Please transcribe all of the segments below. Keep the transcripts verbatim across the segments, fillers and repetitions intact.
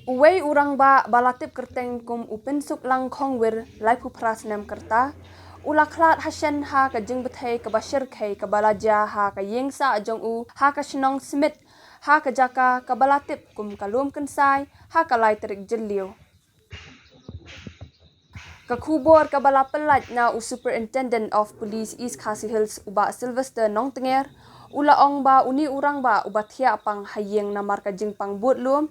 Uwei u rangbah ba la tip kyrteng kum u Pynsuklang Khongwir, laiphew phra snem ka rta, u la khlad ha shen ha ka jingbthei kaba shyrkhei kaba la jia ha ka ïing sah jong u ha ka shnong Smit, ha ka jaka kaba la tip kum ka Lum Kynsai, ha ka lai tarik Jylliew. Ka khubor kaba la pyllait na u Superintendent of Police East Khasi Hills, u Bah Sylvester Nongtnger, u la ong ba une u rangbah uba thiah pang ha ïing namar ka jingpang bud lum,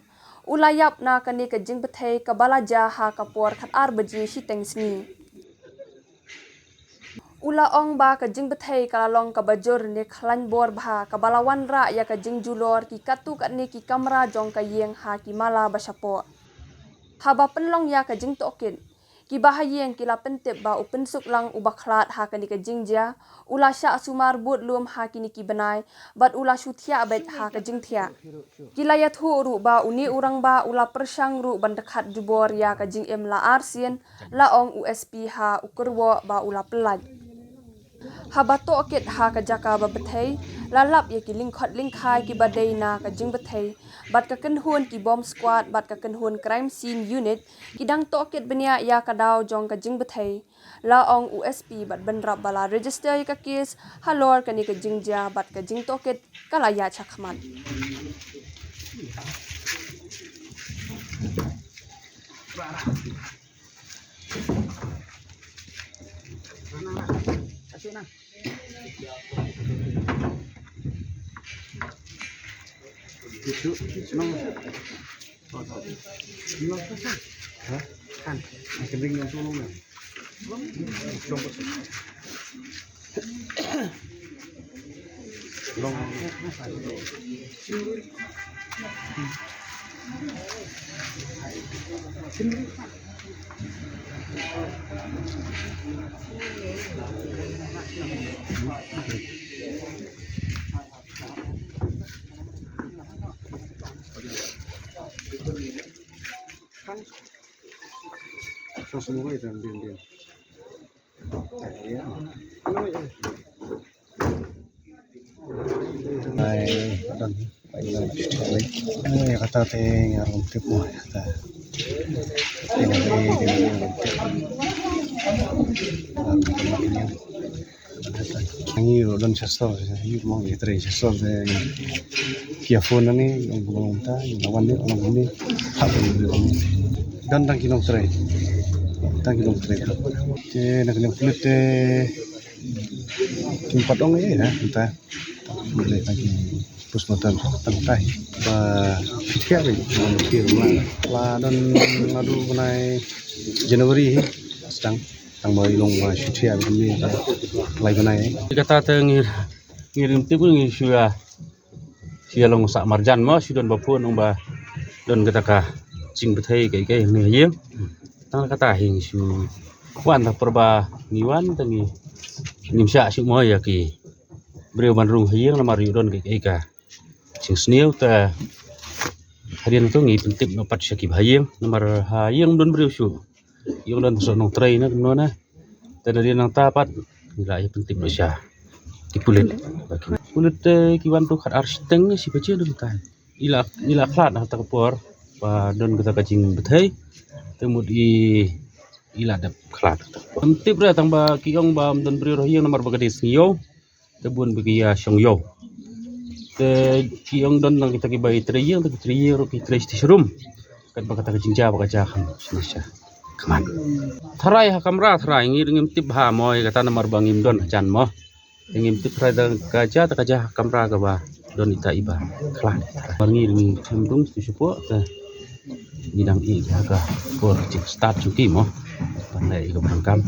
u la ïap na kane ka jingbthei kaba la jia ha ka por khatar baje shiteng sngi. U la ong ba ka jingbthei ka la long kaba jur ne khlaiñ bor bha, kaba la wanrah ïa ka jingjulor ki katto katne ki kamra jong ka ïing ha ki mala ba shapoh. Haba pynlong ïa ka jingtohkit, kiba ha ïing ki la pyntip ba u Pynsuklang uba khlad ha kane ka jingjia u la shah sumar bud lum ha kine ki bnai, bad u la shu thiah beit ha ka jingthiah. Ki la ïathuh ruh ba une u rangbah u la pyrshang ruh ban dkhat jubor ïa ka jingim la arsien, la ong u S P ha u kyrwoh ba u la pyllait. Haba tohkit ha ka jaka ba bthei, la lap ïa ki lyngkhot lyngkhai kiba dei na ka jingbthei, bad ka kynhun ki bomb squad bad ka kynhun crime scene unit ki dang tohkit bniah ïa ka daw jong ka jingbthei, la ong u S P bad bynrap ba la register ïa ka case halor kane ka jingjia bad ka jingtohkit ka la ïaid shakhmat. Ai, don. Ai, kata te ngar lam tip mo, kata. Te ngar lam tip. Ngi ruh don sha sor, ïa mo ngi trei sha sor te. Ki ïa phone nangne, ong kumno mynta, ïa wan ne, ong kumne. Hap ong kumne. Don tang ki nongtrei. Tang ki nongtrei. Te na ki nongpulit te kim pat ong ei na mynta. Leh tang ki postmortem tang tai. Ba phi thiah beit, phi la don naduh bnai January hi. Sdang tang ba i long ba shu thiah beit kumne, lai bnai. Kata te ngi, ngi rim tip ngi shu ïa, shu ïa long sah marjan mo, shu don ba phone ong ba don kata ka jingbthei kaei kaei hangne ha ïing. Tang kata hi ngi shu wan, ta por ba ngi wan te ngi, ngim shah shuh mo ïa ki briew ban rung ha ïing namar ïoh don kaei kaei ka jingsniew. Te hadien to ngi pyntip noh pat sha kiba ha ïing namar ha ïing ym don briew shuh. Ïoh don sa nongtrei na kumno na. Te na dien nangta pat ngi la ïa pyntip noh sha ki pulit. Pulit te ki wan to khatar shiteng shi baje don tai. I la, i la khlad ha kata ka por ba don kata ka jingbthei. Te mut i, i la dep khlad. Ym tip re tang ba ki ong ba ym don briew ha ïing namar ba ka dei sngi ïew. Te bun ba ki ïa shong ïew. Te ki ong don nang kita ki ba i trei ïing, kita ki trei ïing ruh ki trei sha sha rum. Katba kata ka jingjia ba ka jia kham sngewsih. Khmat. Tharai ha kamra tharai ngi ngim tip ha mo, ïa kata namar ba ngim don hajan mo. Te ngim tip tharai da ka jia, ta ka jia ha kamra kaba don ita i ba khlad. Mar ngi ngi khlem dung tu shupo te ngi dang i ha ka por jingstad jong ki mo. Ban leh ïa ka program.